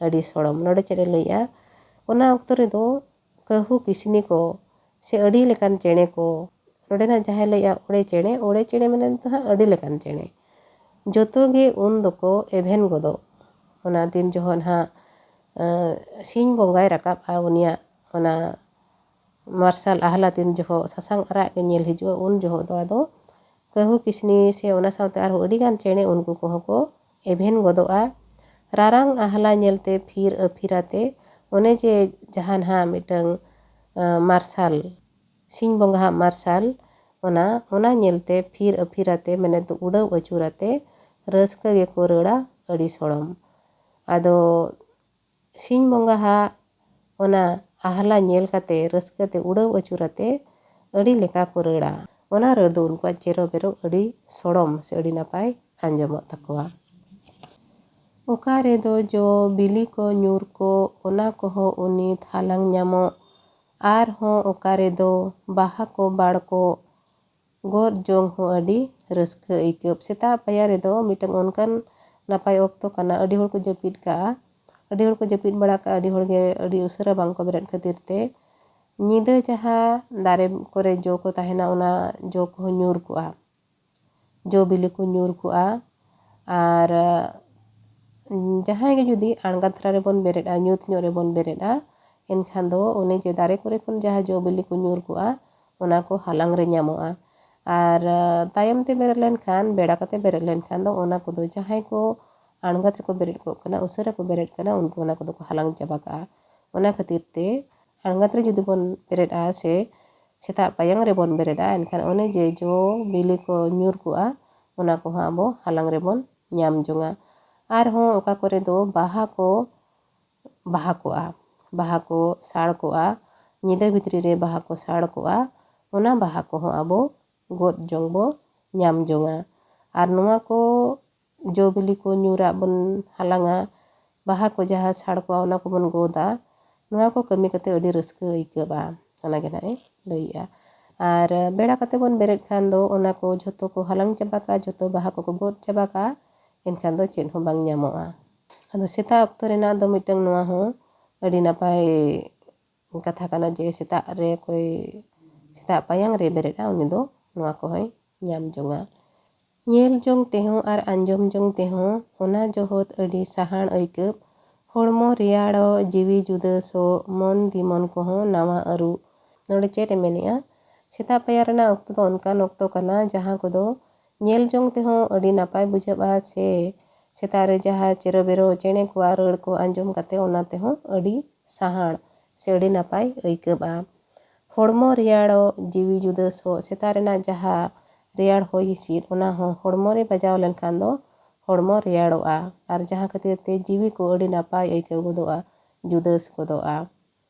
ᱟᱹᱰᱤ ᱥᱚᱲᱚᱢ᱾ ᱱᱚᱰᱮ ᱪᱮᱫ ᱮ ᱞᱟᱹᱭᱮᱜᱼᱟ? ᱚᱱᱟ ᱚᱠᱛᱚ ᱨᱮᱫᱚ ᱠᱟᱹᱦᱩ ᱠᱤᱥᱱᱤ ᱠᱚ ᱥᱮ ᱟᱹᱰᱤ ᱞᱮᱠᱟᱱ ᱪᱮᱬᱮ ᱠᱚ, ᱱᱚᱰᱮᱱᱟᱜ ᱡᱟᱦᱟᱸᱭ ᱞᱟᱹᱭᱮᱜᱼᱟ ᱚᱲᱮ ᱪᱮᱬᱮ, ᱚᱲᱮ ᱪᱮᱬᱮ ᱢᱮᱱᱮᱫ ᱫᱚ ᱦᱟᱸᱜ ᱟᱹᱰᱤ ᱞᱮᱠᱟᱱ ᱪᱮᱬᱮ, ᱡᱚᱛᱚ ᱜᱮ ᱩᱱ ᱫᱚᱠᱚ ᱮᱵᱷᱮᱱ ᱜᱚᱫᱚᱜ᱾ ᱚᱱᱟ ᱫᱤᱱ ᱡᱚᱦᱚᱜ ᱱᱟᱦᱟᱜ, ᱟᱸ, ᱥᱤᱧ ᱵᱚᱸᱜᱟᱭ ᱨᱟᱠᱟᱵᱼᱟ, ᱩᱱᱤᱭᱟᱜ ᱚᱱᱟ ᱢᱟᱨᱥᱟᱞ ᱟᱦᱞᱟ ᱛᱤᱱ ᱡᱚᱦᱚᱜ ᱥᱟᱥᱟᱝ ᱟᱨᱟᱜ ᱜᱮ ᱧᱮᱞ ᱦᱤᱡᱩᱜᱼᱟ, ᱩᱱ ᱡᱚᱦᱚᱜ ᱫᱚ ᱟᱫᱚ ᱠᱟᱹᱦᱩ ᱠᱤᱥᱱᱤ ᱥᱮ ᱚᱱᱟ ᱥᱟᱶᱛᱮ ᱟᱨᱦᱚᱸ ᱟᱹᱰᱤᱜᱟᱱ ᱪᱮᱬᱮ ᱩᱱᱠᱩ ᱠᱚᱦᱚᱸ ᱠᱚ ᱮᱵᱷᱮᱱ ᱜᱚᱫᱚᱜᱼᱟ᱾ ᱨᱟᱨᱟᱝ ᱟᱦᱞᱟ ᱧᱮᱞᱛᱮ ᱯᱷᱤᱨ ᱟᱹᱯᱷᱤᱨ ᱟᱛᱮ, ᱚᱱᱮ ᱡᱮ ᱡᱟᱦᱟᱸ ᱱᱟᱦᱟᱜ ᱢᱤᱫᱴᱟᱝ, ᱟᱸ, ᱢᱟᱨᱥᱟᱞ, ᱥᱤᱧ ᱵᱚᱸᱜᱟᱣᱟᱜ ᱢᱟᱨᱥᱟᱞ, ᱚᱱᱟ, ᱚᱱᱟ ᱧᱮᱞᱛᱮ ᱯᱷᱤᱨ ᱟᱹᱯᱷᱤᱨ ᱟᱛᱮ, ᱢᱮᱱᱮᱫ ᱫᱚ ᱩᱰᱟᱹᱣ ᱟᱹᱪᱩᱨ ᱟᱛᱮ ᱨᱟᱹᱥᱠᱟᱹ ᱜᱮᱠᱚ ᱨᱟᱹᱲᱟ ᱟᱹᱰᱤ ᱥᱚᱲᱚᱢ᱾ ᱟᱫᱚ ᱥᱤᱧ ᱵᱚᱸᱜᱟ ᱦᱟᱜ ᱚᱱᱟ ᱟᱦᱞᱟ ᱧᱮᱞ ᱠᱟᱛᱮ ᱨᱟᱹᱥᱠᱟᱹ ᱛᱮ ᱩᱰᱟᱹᱣ ᱟᱹᱪᱩᱨ ᱟᱛᱮ ᱟᱹᱰᱤ ᱞᱮᱠᱟ ᱠᱚ ᱨᱟᱹᱲᱟ᱾ ᱚᱱᱟ ᱨᱟᱹᱲ ᱫᱚ ᱩᱱᱠᱩᱣᱟᱜ ᱪᱮᱨᱚ ᱵᱮᱨᱚ ᱟᱹᱰᱤ ᱥᱚᱲᱚᱢ ᱥᱮ ᱟᱹᱰᱤ ᱱᱟᱯᱟᱭ ᱟᱸᱡᱚᱢᱚᱜ ᱛᱟᱠᱚᱣᱟ᱾ ᱚᱠᱟ ᱨᱮᱫᱚ ᱡᱚ ᱵᱤᱞᱤ ᱠᱚ ᱧᱩᱨ ᱠᱚ, ᱚᱱᱟ ᱠᱚᱦᱚᱸ ᱩᱱᱤ ᱦᱟᱞᱟᱝ ᱧᱟᱢᱚᱜ᱾ ᱟᱨᱦᱚᱸ ᱚᱠᱟ ᱨᱮᱫᱚ ᱵᱟᱦᱟ ᱠᱚ ᱵᱟᱲ ᱠᱚ, ᱜᱚᱫ ᱡᱚᱝ ᱦᱚᱸ ᱟᱹᱰᱤ ᱨᱟᱹᱥᱠᱟᱹ ᱟᱹᱭᱠᱟᱹᱜ᱾ ᱥᱮᱛᱟᱜ ᱯᱟᱭᱟᱨ ᱨᱮᱫᱚ ᱢᱤᱫᱴᱟᱝ ᱚᱱᱠᱟᱱ ᱱᱟᱯᱟᱭ ᱚᱠᱛᱚ ᱠᱟᱱᱟ, ᱟᱹᱰᱤ ᱦᱚᱲ ᱠᱚ ᱡᱟᱹᱯᱤᱫ ᱠᱟᱜᱼᱟ, ᱟᱹᱰᱤ ᱦᱚᱲ ᱠᱚ ᱡᱟᱹᱯᱤᱫ ᱵᱟᱲᱟ ᱠᱟᱜᱼᱟ, ᱟᱹᱰᱤ ᱦᱚᱲ ᱜᱮ ᱟᱹᱰᱤ ᱩᱥᱟᱹᱨᱟ ᱵᱟᱝ ᱠᱚ ᱵᱮᱨᱮᱫ ᱠᱷᱟᱹᱛᱤᱨ ᱛᱮ ᱧᱤᱫᱟᱹ ᱡᱟᱦᱟᱸ ᱫᱟᱨᱮ ᱠᱚᱨᱮ ᱡᱚ ᱠᱚ ᱛᱟᱦᱮᱱᱟ, ᱚᱱᱟ ᱡᱚ ᱠᱚᱦᱚᱸ ᱧᱩᱨ ᱠᱚᱜᱼᱟ, ᱡᱚ ᱵᱤᱞᱤ ᱠᱚ ᱧᱩᱨ ᱠᱚᱜᱼᱟ᱾ ᱟᱨ ᱡᱟᱦᱟᱸᱭ ᱜᱮ ᱡᱩᱫᱤ ᱟᱬᱜᱟᱛ ᱫᱷᱟᱨᱟ ᱨᱮᱵᱚᱱ ᱵᱮᱨᱮᱫᱼᱟ, ᱧᱩᱛ ᱧᱚᱜ ᱨᱮᱵᱚᱱ ᱵᱮᱨᱮᱫᱼᱟ, ᱮᱱᱠᱷᱟᱱ ᱫᱚ ᱚᱱᱮ ᱡᱮ ᱫᱟᱨᱮ ᱠᱚᱨᱮ ᱠᱷᱚᱱ ᱡᱟᱦᱟᱸ ᱡᱚ ᱵᱤᱞᱤ ᱠᱚ ᱧᱩᱨ ᱠᱚᱜᱼᱟ, ᱚᱱᱟ ᱠᱚ ᱦᱟᱞᱟᱝ ᱨᱮ ᱧᱟᱢᱚᱜᱼᱟ᱾ ᱟᱨ ᱛᱟᱭᱚᱢ ᱛᱮ ᱵᱮᱨᱮᱫ ᱞᱮᱱᱠᱷᱟᱱ, ᱵᱮᱲᱟ ᱠᱟᱛᱮ ᱵᱮᱨᱮᱫ ᱞᱮᱱᱠᱷᱟᱱ ᱫᱚ ᱚᱱᱟ ᱠᱚᱫᱚ ᱡᱟᱦᱟᱸᱭ ᱠᱚ ᱟᱬᱜᱟᱛ ᱨᱮᱠᱚ ᱵᱮᱨᱮᱫ ᱠᱚᱜ ᱠᱟᱱᱟ, ᱩᱥᱟᱹᱨᱟ ᱠᱚ ᱵᱮᱨᱮᱫ ᱠᱟᱱᱟ, ᱩᱱᱠᱩ ᱚᱱᱟ ᱠᱚᱫᱚ ᱠᱚ ᱦᱟᱞᱟᱝ ᱪᱟᱵᱟ ᱠᱟᱜᱼᱟ᱾ ᱚᱱᱟ ᱠᱷᱟᱹᱛᱤᱨ ᱛᱮ ᱟᱬᱜᱟᱛ ᱨᱮ ᱡᱩᱫᱤ ᱵᱚᱱ ᱵᱮᱨᱮᱫᱼᱟ ᱥᱮ ᱥᱮᱛᱟᱜ ᱯᱟᱭᱟᱝ ᱨᱮᱵᱚᱱ ᱵᱮᱨᱮᱫᱼᱟ, ᱮᱱᱠᱷᱟᱱ ᱚᱱᱮ ᱡᱮ ᱡᱚ ᱵᱤᱞᱤ ᱠᱚ ᱧᱩᱨ ᱠᱚᱜᱼᱟ, ᱚᱱᱟ ᱠᱚᱦᱚᱸ ᱟᱵᱚ ᱦᱟᱞᱟᱝ ᱨᱮᱵᱚᱱ ᱧᱟᱢ ᱡᱚᱝᱟ᱾ ᱟᱨᱦᱚᱸ ᱚᱠᱟ ᱠᱚᱨᱮ ᱫᱚ ᱵᱟᱦᱟ ᱠᱚ ᱵᱟᱦᱟ ᱠᱚᱜᱼᱟ, ᱵᱟᱦᱟ ᱠᱚ ᱥᱟᱲ ᱠᱚᱜᱼᱟ, ᱧᱤᱫᱟᱹ ᱵᱷᱤᱛᱨᱤ ᱨᱮ ᱵᱟᱦᱟ ᱠᱚ ᱥᱟᱲ ᱠᱚᱜᱼᱟ, ᱚᱱᱟ ᱵᱟᱦᱟ ᱠᱚᱦᱚᱸ ᱟᱵᱚ ᱜᱚᱫ ᱡᱚᱝ ᱵᱚ ᱧᱟᱢ ᱡᱚᱝᱟ᱾ ᱟᱨ ᱱᱚᱣᱟ ᱠᱚ ᱡᱚ ᱵᱤᱞᱤ ᱠᱚ ᱧᱩᱨᱟᱜ ᱵᱚᱱ ᱦᱟᱞᱟᱝᱟ, ᱵᱟᱦᱟ ᱠᱚ ᱡᱟᱦᱟᱸ ᱥᱟᱲ ᱠᱚᱜᱼᱟ, ᱚᱱᱟ ᱠᱚᱵᱚᱱ ᱜᱚᱫᱟ᱾ ᱱᱚᱣᱟ ᱠᱚ ᱠᱟᱹᱢᱤ ᱠᱟᱛᱮ ᱟᱹᱰᱤ ᱨᱟᱹᱥᱠᱟᱹ ᱟᱹᱭᱠᱟᱹᱜᱼᱟ, ᱚᱱᱟ ᱜᱮ ᱱᱟᱜ ᱮ ᱞᱟᱹᱭᱮᱜᱼᱟ᱾ ᱟᱨ ᱵᱮᱲᱟ ᱠᱟᱛᱮ ᱵᱚᱱ ᱵᱮᱨᱮᱫ ᱠᱷᱟᱱ ᱫᱚ ᱚᱱᱟ ᱠᱚ ᱡᱷᱚᱛᱚ ᱠᱚ ᱦᱟᱞᱟᱝ ᱪᱟᱵᱟ ᱠᱟᱜᱼᱟ, ᱡᱷᱚᱛᱚ ᱵᱟᱦᱟ ᱠᱚᱠᱚ ᱜᱚᱫ ᱪᱟᱵᱟ ᱠᱟᱜᱼᱟ, ᱮᱱᱠᱷᱟᱱ ᱫᱚ ᱪᱮᱫ ᱦᱚᱸ ᱵᱟᱝ ᱧᱟᱢᱚᱜᱼᱟ᱾ ᱟᱫᱚ ᱥᱮᱛᱟᱜ ᱚᱠᱛᱚ ᱨᱮᱱᱟᱜ ᱫᱚ ᱢᱤᱫᱴᱟᱝ ᱱᱚᱣᱟ ᱦᱚᱸ ᱟᱹᱰᱤ ᱱᱟᱯᱟᱭ ᱠᱟᱛᱷᱟ ᱠᱟᱱᱟ ᱡᱮ ᱥᱮᱛᱟᱜ ᱨᱮ ᱚᱠᱚᱭ ᱥᱮᱛᱟᱜ ᱯᱟᱭᱟᱝ ᱨᱮ ᱵᱮᱨᱮᱫᱼᱟ, ᱩᱱᱤ ᱫᱚ ᱱᱚᱣᱟ ᱠᱚᱦᱚᱸᱭ ᱧᱟᱢ ᱡᱚᱝᱟ᱾ ᱧᱮᱞ ᱡᱚᱝ ᱛᱮᱦᱚᱸ ᱟᱨ ᱟᱸᱡᱚᱢ ᱡᱚᱝ ᱛᱮᱦᱚᱸ ᱚᱱᱟ ᱡᱚᱦᱚᱛ ᱟᱹᱰᱤ ᱥᱟᱦᱟᱱ ᱟᱹᱭᱠᱟᱹᱜ, ᱦᱚᱲᱢᱚ ᱨᱮᱭᱟᱲᱚᱜ, ᱡᱤᱣᱤ ᱡᱩᱫᱟᱹ ᱥᱚᱜ, ᱢᱚᱱ ᱫᱤᱢᱚᱱ ᱠᱚᱦᱚᱸ ᱱᱟᱣᱟ ᱟᱹᱨᱩ᱾ ᱱᱚᱰᱮ ᱪᱮᱫ ᱮ ᱢᱮᱱᱮᱜᱼᱟ? ᱥᱮᱛᱟᱜ ᱯᱟᱭᱟᱨ ᱨᱮᱱᱟᱜ ᱚᱠᱛᱚ ᱫᱚ ᱚᱱᱠᱟᱱ ᱚᱠᱛᱚ ᱠᱟᱱᱟ, ᱡᱟᱦᱟᱸ ᱠᱚᱫᱚ ᱧᱮᱞ ᱡᱚᱝ ᱛᱮᱦᱚᱸ ᱟᱹᱰᱤ ᱱᱟᱯᱟᱭ ᱵᱩᱡᱷᱟᱹᱜᱼᱟ, ᱥᱮ ᱥᱮᱛᱟᱜ ᱨᱮ ᱡᱟᱦᱟᱸ ᱪᱮᱨᱚ ᱵᱮᱨᱚ ᱪᱮᱬᱮ ᱠᱚᱣᱟᱜ ᱨᱟᱹᱲ ᱠᱚ ᱟᱸᱡᱚᱢ ᱠᱟᱛᱮ ᱚᱱᱟ ᱛᱮᱦᱚᱸ ᱟᱹᱰᱤ ᱥᱟᱦᱟᱱ ᱥᱮ ᱟᱹᱰᱤ ᱱᱟᱯᱟᱭ ᱟᱹᱭᱠᱟᱹᱜᱼᱟ᱾ ᱦᱚᱲᱢᱚ ᱨᱮᱭᱟᱲᱚᱜ, ᱡᱤᱣᱤ ᱡᱩᱫᱟᱹ ᱥᱚᱜ, ᱥᱮᱛᱟᱜ ᱨᱮᱱᱟᱜ ᱡᱟᱦᱟᱸ ᱨᱮᱭᱟᱲ ᱦᱚᱭ ᱦᱤᱸᱥᱤᱫ, ᱚᱱᱟ ᱦᱚᱸ ᱦᱚᱲᱢᱚ ᱨᱮ ᱵᱟᱡᱟᱣ ᱞᱮᱱᱠᱷᱟᱱ ᱫᱚ ᱦᱚᱲᱢᱚ ᱨᱮᱭᱟᱲᱚᱜᱼᱟ, ᱟᱨ ᱡᱟᱦᱟᱸ ᱠᱷᱟᱹᱛᱤᱨ ᱛᱮ ᱡᱤᱣᱤ ᱠᱚ ᱟᱹᱰᱤ ᱱᱟᱯᱟᱭ ᱟᱹᱭᱠᱟᱹᱣ ᱜᱚᱫᱚᱜᱼᱟ, ᱡᱩᱫᱟᱹᱥ ᱜᱚᱫᱚᱜᱼᱟ᱾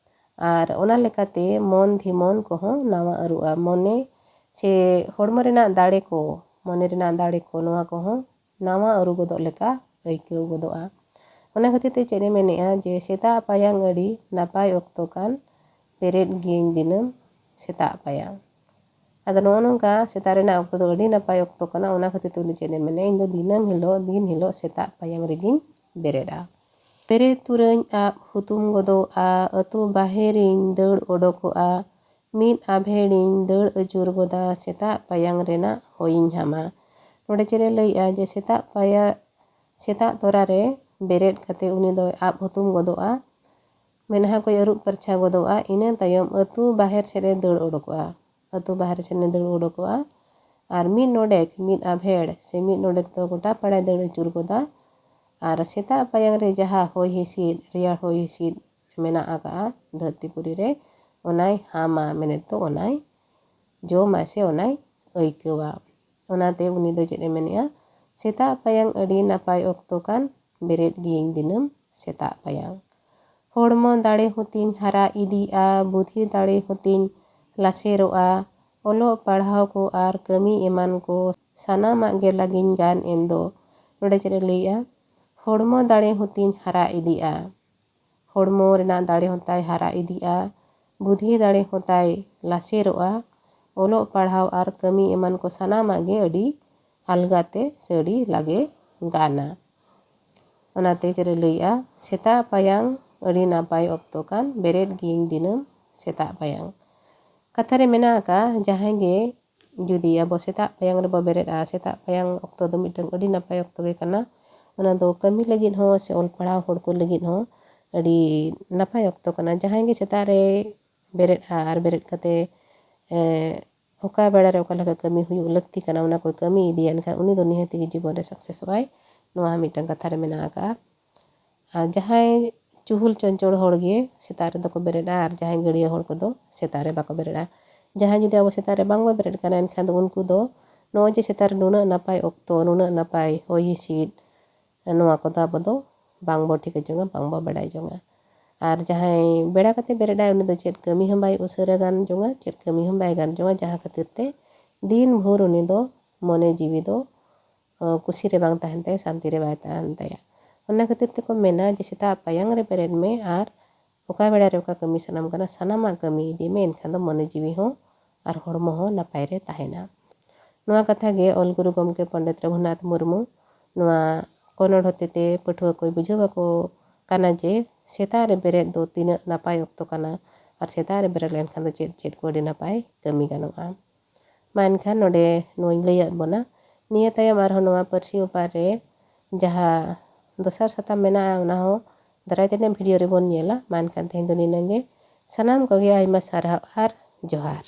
ᱟᱨ ᱚᱱᱟ ᱞᱮᱠᱟᱛᱮ ᱢᱚᱱ ᱫᱷᱤᱢᱚᱱ ᱠᱚᱦᱚᱸ ᱱᱟᱣᱟ ᱟᱹᱨᱩᱜᱼᱟ᱾ ᱢᱚᱱᱮ ᱥᱮ ᱦᱚᱲᱢᱚ ᱨᱮᱱᱟᱜ ᱫᱟᱲᱮ ᱠᱚ, ᱢᱚᱱᱮ ᱨᱮᱱᱟᱜ ᱫᱟᱲᱮ ᱠᱚ, ᱱᱚᱣᱟ ᱠᱚᱦᱚᱸ ᱱᱟᱣᱟ ᱟᱹᱨᱩ ᱜᱚᱫᱚᱜ ᱞᱮᱠᱟ ᱟᱹᱭᱠᱟᱹᱣ ᱜᱚᱫᱚᱜᱼᱟ᱾ ᱚᱱᱟ ᱠᱷᱟᱹᱛᱤᱨ ᱛᱮ ᱪᱮᱫ ᱮ ᱢᱮᱱᱮᱜᱼᱟ ᱡᱮ ᱥᱮᱛᱟᱜ ᱯᱟᱭᱟᱝ ᱟᱹᱰᱤ ᱱᱟᱯᱟᱭ ᱚᱠᱛᱚ ᱠᱟᱱ, ᱵᱮᱨᱮᱫ ᱜᱤᱭᱟᱹᱧ ᱫᱤᱱᱟᱹᱢ ᱥᱮᱛᱟᱜ ᱯᱟᱭᱟᱝ᱾ ᱟᱫᱚ ᱱᱚᱜᱼᱚ ᱱᱚᱝᱠᱟ ᱥᱮᱛᱟᱜ ᱨᱮᱱᱟᱜ ᱚᱠᱛᱚ ᱫᱚ ᱟᱹᱰᱤ ᱱᱟᱯᱟᱭ ᱚᱠᱛᱚ ᱠᱟᱱᱟ᱾ ᱚᱱᱟ ᱠᱷᱟᱹᱛᱤᱨ ᱛᱮ ᱩᱱᱤ ᱪᱮᱫ ᱮ ᱢᱮᱱᱟ, "ᱤᱧ ᱫᱚ ᱫᱤᱱᱟᱹᱢ ᱦᱤᱞᱳᱜ, ᱫᱤᱱ ᱦᱤᱞᱳᱜ ᱥᱮᱛᱟᱜ ᱯᱟᱭᱟᱝ ᱨᱮᱜᱤᱧ ᱵᱮᱨᱮᱫᱼᱟ᱾" ᱵᱮᱨᱮᱫ ᱛᱩᱨᱟᱹᱧ ᱟᱵ ᱦᱩᱛᱩᱢ ᱜᱚᱫᱚᱜᱼᱟ, ᱟᱹᱛᱩ ᱵᱟᱦᱮᱨᱤᱧ ᱫᱟᱹᱲ ᱚᱰᱚᱠᱚᱜᱼᱟ, ᱢᱤᱫ ᱟᱵᱷᱮᱲᱤᱧ ᱫᱟᱹᱲ ᱟᱹᱪᱩᱨ ᱜᱚᱫᱟ, ᱥᱮᱛᱟᱜ ᱯᱟᱭᱟᱝ ᱨᱮᱱᱟᱜ ᱦᱚᱭᱤᱧ ᱦᱟᱢᱟ᱾ ᱱᱚᱰᱮ ᱪᱮᱫ ᱮ ᱞᱟᱹᱭᱮᱜᱼᱟ ᱡᱮ ᱥᱮᱛᱟᱜ ᱯᱟᱭᱟ-, ᱥᱮᱛᱟᱜ ᱛᱚᱨᱟ ᱨᱮ ᱵᱮᱨᱮᱫ ᱠᱟᱛᱮ ᱩᱱᱤ ᱫᱚᱭ ᱟᱵ ᱦᱩᱛᱩᱢ ᱜᱚᱫᱚᱜᱼᱟ, ᱢᱮᱫᱦᱟ ᱠᱚᱭ ᱟᱹᱨᱩᱵ ᱯᱟᱨᱪᱷᱟ ᱜᱚᱫᱚᱜᱼᱟ᱾ ᱤᱱᱟᱹ ᱛᱟᱭᱚᱢ ᱟᱹᱛᱩ ᱵᱟᱦᱮᱨ ᱥᱮᱫ ᱮ ᱫᱟᱹᱲ ᱚᱰᱚᱠᱚᱜᱼᱟ᱾ ᱟᱹᱛᱩ ᱵᱟᱦᱮᱨ ᱥᱮᱫ ᱮ ᱫᱟᱹᱲ ᱚᱰᱚᱠᱚᱜᱼᱟ᱾ ᱟᱨ ᱢᱤᱫ ᱱᱚᱰᱮᱠ, ᱢᱤᱫ ᱟᱵᱷᱮᱲ ᱥᱮ ᱢᱤᱫ ᱱᱚᱰᱮᱠ ᱫᱚ ᱜᱚᱴᱟ ᱯᱟᱲᱟᱭ ᱫᱟᱹᱲ ᱟᱹᱪᱩᱨ ᱜᱚᱫᱟ᱾ ᱟᱨ ᱥᱮᱛᱟᱜ ᱯᱟᱭᱟᱝ ᱨᱮ ᱡᱟᱦᱟᱸ ᱦᱚᱭ ᱦᱤᱸᱥᱤᱫ, ᱨᱮᱭᱟᱲ ᱦᱚᱭ ᱦᱤᱸᱥᱤᱫ ᱢᱮᱱᱟᱜ ᱟᱠᱟᱫᱼᱟ ᱫᱷᱟᱹᱨᱛᱤ ᱯᱩᱨᱤ ᱨᱮ, ᱚᱱᱟᱭ ᱦᱟᱢᱟ, ᱢᱮᱱᱮᱫ ᱫᱚ ᱚᱱᱟᱭ ᱡᱚᱢᱟ ᱥᱮ ᱚᱱᱟᱭ ᱟᱹᱭᱠᱟᱹᱣᱟ᱾ ᱚᱱᱟᱛᱮ ᱩᱱᱤ ᱫᱚ ᱪᱮᱫ ᱮ ᱢᱮᱱᱮᱜᱼᱟ, "ᱥᱮᱛᱟᱜ ᱯᱟᱭᱟᱝ ᱟᱹᱰᱤ ᱱᱟᱯᱟᱭ ᱚᱠᱛᱚ ᱠᱟᱱ, ᱵᱮᱨᱮᱫ ᱜᱤᱭᱟᱹᱧ ᱫᱤᱱᱟᱹᱢ ᱥᱮᱛᱟᱜ ᱯᱟᱭᱟᱝ᱾ ᱦᱚᱲᱢᱚ ᱫᱟᱲᱮ ᱦᱚᱸᱛᱤᱧ ᱦᱟᱨᱟ ᱤᱫᱤᱜᱼᱟ, ᱵᱩᱫᱷᱤ ᱫᱟᱲᱮ ᱦᱚᱸᱛᱤᱧ ᱞᱟᱥᱮᱨᱚᱜᱼᱟ, ᱚᱞᱚᱜ ᱯᱟᱲᱦᱟᱣ ᱠᱚ ᱟᱨ ᱠᱟᱹᱢᱤ ᱮᱢᱟᱱ ᱠᱚ ᱥᱟᱱᱟᱢᱟᱜ ᱜᱮ ᱞᱟᱹᱜᱤᱧ ᱜᱟᱱ ᱮᱱ ᱫᱚ᱾" ᱱᱚᱰᱮ ᱪᱮᱫ ᱮ ᱞᱟᱹᱭᱮᱜᱼᱟ? ᱦᱚᱲᱢᱚ ᱫᱟᱲᱮ ᱦᱚᱸᱛᱤᱧ ᱦᱟᱨᱟ ᱤᱫᱤᱜᱼᱟ᱾ ᱦᱚᱲᱢᱚ ᱨᱮᱱᱟᱜ ᱫᱟᱲᱮ ᱦᱚᱸ ᱛᱟᱭ ᱦᱟᱨᱟ ᱤᱫᱤᱜᱼᱟ, ᱵᱩᱫᱷᱤ ᱫᱟᱲᱮ ᱦᱚᱸ ᱛᱟᱭ ᱞᱟᱥᱮᱨᱚᱜᱼᱟ, ᱚᱞᱚᱜ ᱯᱟᱲᱦᱟᱣ ᱟᱨ ᱠᱟᱹᱢᱤ ᱮᱢᱟᱱ ᱠᱚ ᱥᱟᱱᱟᱢᱟᱜ ᱜᱮ ᱟᱹᱰᱤ ᱟᱞᱜᱟᱛᱮ ᱥᱮ ᱟᱹᱰᱤ ᱞᱟᱜᱮ ᱜᱟᱱᱟ᱾ ᱚᱱᱟᱛᱮ ᱪᱮᱫ ᱮ ᱞᱟᱹᱭᱮᱜᱼᱟ, ᱥᱮᱛᱟᱜ ᱯᱟᱭᱟᱝ ᱟᱹᱰᱤ ᱱᱟᱯᱟᱭ ᱚᱠᱛᱚ ᱠᱟᱱ, ᱵᱮᱨᱮᱫ ᱜᱤᱭᱟᱹᱧ ᱫᱤᱱᱟᱹᱢ ᱥᱮᱛᱟᱜ ᱯᱟᱭᱟᱝ᱾ ᱠᱟᱛᱷᱟ ᱨᱮ ᱢᱮᱱᱟᱜ ᱟᱠᱟᱫ, ᱡᱟᱦᱟᱸᱭ ᱜᱮ ᱡᱩᱫᱤ ᱟᱵᱚ ᱥᱮᱛᱟᱜ ᱯᱟᱭᱟᱝ ᱨᱮᱵᱚ ᱵᱮᱨᱮᱫᱼᱟ, ᱥᱮᱛᱟᱜ ᱯᱟᱭᱟᱝ ᱚᱠᱛᱚ ᱫᱚ ᱢᱤᱫᱴᱟᱝ ᱟᱹᱰᱤ ᱱᱟᱯᱟᱭ ᱚᱠᱛᱚ ᱜᱮ ᱠᱟᱱᱟ᱾ ᱚᱱᱟ ᱫᱚ ᱠᱟᱹᱢᱤ ᱞᱟᱹᱜᱤᱫ ᱦᱚᱸ ᱥᱮ ᱚᱞ ᱯᱟᱲᱦᱟᱣ ᱦᱚᱲ ᱠᱚ ᱞᱟᱹᱜᱤᱫ ᱦᱚᱸ ᱟᱹᱰᱤ ᱱᱟᱯᱟᱭ ᱚᱠᱛᱚ ᱠᱟᱱᱟ᱾ ᱡᱟᱦᱟᱸᱭ ᱜᱮ ᱥᱮᱛᱟᱜ ᱨᱮ ᱵᱮᱨᱮᱫᱼᱟ ᱟᱨ ᱵᱮᱨᱮᱫ ᱠᱟᱛᱮ, ᱮᱸ, ᱚᱠᱟ ᱵᱮᱲᱟ ᱨᱮ ᱚᱠᱟ ᱞᱮᱠᱟ ᱠᱟᱹᱢᱤ ᱦᱩᱭᱩᱜ ᱞᱟᱹᱠᱛᱤ ᱠᱟᱱᱟ, ᱚᱱᱟ ᱠᱚᱭ ᱠᱟᱹᱢᱤ ᱤᱫᱤᱭᱟ, ᱮᱱᱠᱷᱟᱱ ᱩᱱᱤ ᱫᱚ ᱱᱤᱦᱟᱹᱛ ᱜᱮ ᱡᱤᱵᱚᱱ ᱨᱮ success ᱚᱜ ᱟᱭ, ᱱᱚᱣᱟ ᱦᱚᱸ ᱢᱤᱫᱴᱟᱝ ᱠᱟᱛᱷᱟ ᱨᱮ ᱢᱮᱱᱟᱜ ᱟᱠᱟᱜᱼᱟ᱾ ᱟᱨ ᱡᱟᱦᱟᱸᱭ ᱪᱩᱦᱩᱞ ᱪᱚᱧᱪᱚᱲ ᱦᱚᱲ ᱜᱮ ᱥᱮᱛᱟᱜ ᱨᱮᱫᱚ ᱠᱚ ᱵᱮᱨᱮᱫᱼᱟ, ᱟᱨ ᱡᱟᱦᱟᱸᱭ ᱜᱟᱹᱲᱭᱟᱹ ᱦᱚᱲ ᱠᱚᱫᱚ ᱥᱮᱛᱟᱜ ᱨᱮ ᱵᱟᱠᱚ ᱵᱮᱨᱮᱫᱼᱟ᱾ ᱡᱟᱦᱟᱸᱭ ᱡᱩᱫᱤ ᱟᱵᱚ ᱥᱮᱛᱟᱜ ᱨᱮ ᱵᱟᱝ ᱵᱚ ᱵᱮᱨᱮᱫ ᱠᱟᱱᱟ, ᱮᱱᱠᱷᱟᱱ ᱫᱚ ᱩᱱᱠᱩ ᱫᱚ ᱱᱚᱜᱼᱚᱭ ᱡᱮ ᱥᱮᱛᱟᱜ ᱨᱮ ᱱᱩᱱᱟᱹᱜ ᱱᱟᱯᱟᱭ ᱚᱠᱛᱚ, ᱱᱩᱱᱟᱹᱜ ᱱᱟᱯᱟᱭ ᱦᱚᱭ ᱦᱤᱸᱥᱤᱫ, ᱱᱚᱣᱟ ᱠᱚᱫᱚ ᱟᱵᱚ ᱫᱚ ᱵᱟᱝ ᱵᱚ ᱴᱷᱤᱠᱟᱹ ᱡᱚᱝᱟ, ᱵᱟᱝ ᱵᱚ ᱵᱟᱰᱟᱭ ᱡᱚᱝᱟ᱾ ᱟᱨ ᱡᱟᱦᱟᱸᱭ ᱵᱮᱲᱟ ᱠᱟᱛᱮ ᱵᱮᱨᱮᱫᱼᱟᱭ, ᱩᱱᱤ ᱫᱚ ᱪᱮᱫ ᱠᱟᱹᱢᱤ ᱦᱚᱸ ᱵᱟᱭ ᱩᱥᱟᱹᱨᱟ ᱜᱟᱱ ᱡᱚᱝᱟ, ᱪᱮᱫ ᱠᱟᱹᱢᱤ ᱦᱚᱸ ᱵᱟᱭ ᱜᱟᱱ ᱡᱚᱝᱟ, ᱡᱟᱦᱟᱸ ᱠᱷᱟᱹᱛᱤᱨ ᱛᱮ ᱫᱤᱱ ᱵᱷᱳᱨ ᱩᱱᱤ ᱫᱚ ᱢᱚᱱᱮ ᱡᱤᱣᱤ ᱫᱚ, ᱚ, ᱠᱩᱥᱤ ᱨᱮ ᱵᱟᱝ ᱛᱟᱦᱮᱱ ᱛᱟᱭᱟ, ᱥᱟᱱᱛᱤ ᱨᱮ ᱵᱟᱭ ᱛᱟᱦᱮᱱ ᱛᱟᱭᱟ᱾ ᱚᱱᱟ ᱠᱷᱟᱹᱛᱤᱨ ᱛᱮᱠᱚ ᱢᱮᱱᱟ ᱡᱮ ᱥᱮᱛᱟᱜ ᱯᱟᱭᱟᱝ ᱨᱮ ᱵᱮᱨᱮᱫ ᱢᱮ ᱟᱨ ᱚᱠᱟ ᱵᱮᱲᱟ ᱨᱮ ᱚᱠᱟ ᱠᱟᱹᱢᱤ ᱥᱟᱱᱟᱢ ᱠᱟᱱᱟ, ᱥᱟᱱᱟᱢᱟᱜ ᱠᱟᱹᱢᱤ ᱤᱫᱤ ᱢᱮ, ᱮᱱᱠᱷᱟᱱ ᱫᱚ ᱢᱚᱱᱮ ᱡᱤᱣᱤ ᱦᱚᱸ ᱟᱨ ᱦᱚᱲᱢᱚ ᱦᱚᱸ ᱱᱟᱯᱟᱭ ᱨᱮ ᱛᱟᱦᱮᱱᱟ᱾ ᱱᱚᱣᱟ ᱠᱟᱛᱷᱟ ᱜᱮ ᱚᱞ ᱜᱩᱨᱩ ᱜᱚᱢᱠᱮ ᱯᱚᱱᱰᱤᱛ ᱨᱚᱜᱷᱩᱱᱟᱛᱷ ᱢᱩᱨᱢᱩ ᱱᱚᱣᱟ ᱠᱚᱱᱚᱲ ᱦᱚᱛᱮᱛᱮ ᱯᱟᱹᱴᱷᱩᱣᱟᱹ ᱠᱚᱭ ᱵᱩᱡᱷᱟᱹᱣ ᱟᱠᱚ ᱠᱟᱱᱟ ᱡᱮ ᱥᱮᱛᱟᱜ ᱨᱮ ᱵᱮᱨᱮᱫ ᱫᱚ ᱛᱤᱱᱟᱹᱜ ᱱᱟᱯᱟᱭ ᱚᱠᱛᱚ ᱠᱟᱱᱟ ᱟᱨ ᱥᱮᱛᱟᱜ ᱨᱮ ᱵᱮᱨᱮᱫ ᱞᱮᱱᱠᱷᱟᱱ ᱫᱚ ᱪᱮᱫ ᱪᱮᱫ ᱠᱚ ᱟᱹᱰᱤ ᱱᱟᱯᱟᱭ ᱠᱟᱹᱢᱤ ᱜᱟᱱᱚᱜᱼᱟ᱾ ᱢᱟ ᱮᱱᱠᱷᱟᱱ ᱱᱚᱰᱮ ᱱᱚᱣᱟᱧ ᱞᱟᱹᱭᱟᱫ ᱵᱚᱱᱟ᱾ ᱱᱤᱭᱟᱹ ᱛᱟᱭᱚᱢ ᱟᱨᱦᱚᱸ ᱱᱚᱣᱟ ᱯᱟᱹᱨᱥᱤ ᱚᱯᱟᱨ ᱨᱮ ᱡᱟᱦᱟᱸ ᱫᱚᱥᱟᱨ ᱥᱟᱛᱟᱢ ᱢᱮᱱᱟᱜᱼᱟ, ᱚᱱᱟ ᱦᱚᱸ ᱫᱟᱨᱟᱭ ᱛᱮᱱᱟᱜ ᱵᱷᱤᱰᱤᱭᱳ ᱨᱮᱵᱚᱱ ᱧᱮᱞᱟ᱾ ᱢᱟ ᱮᱱᱠᱷᱟᱱ ᱛᱮᱦᱮᱧ ᱫᱚ ᱱᱤᱱᱟᱹᱜ ᱜᱮ᱾ ᱥᱟᱱᱟᱢ ᱠᱚᱜᱮ ᱟᱭᱢᱟ ᱥᱟᱨᱦᱟᱣ ᱟᱨ ᱡᱚᱦᱟᱨ᱾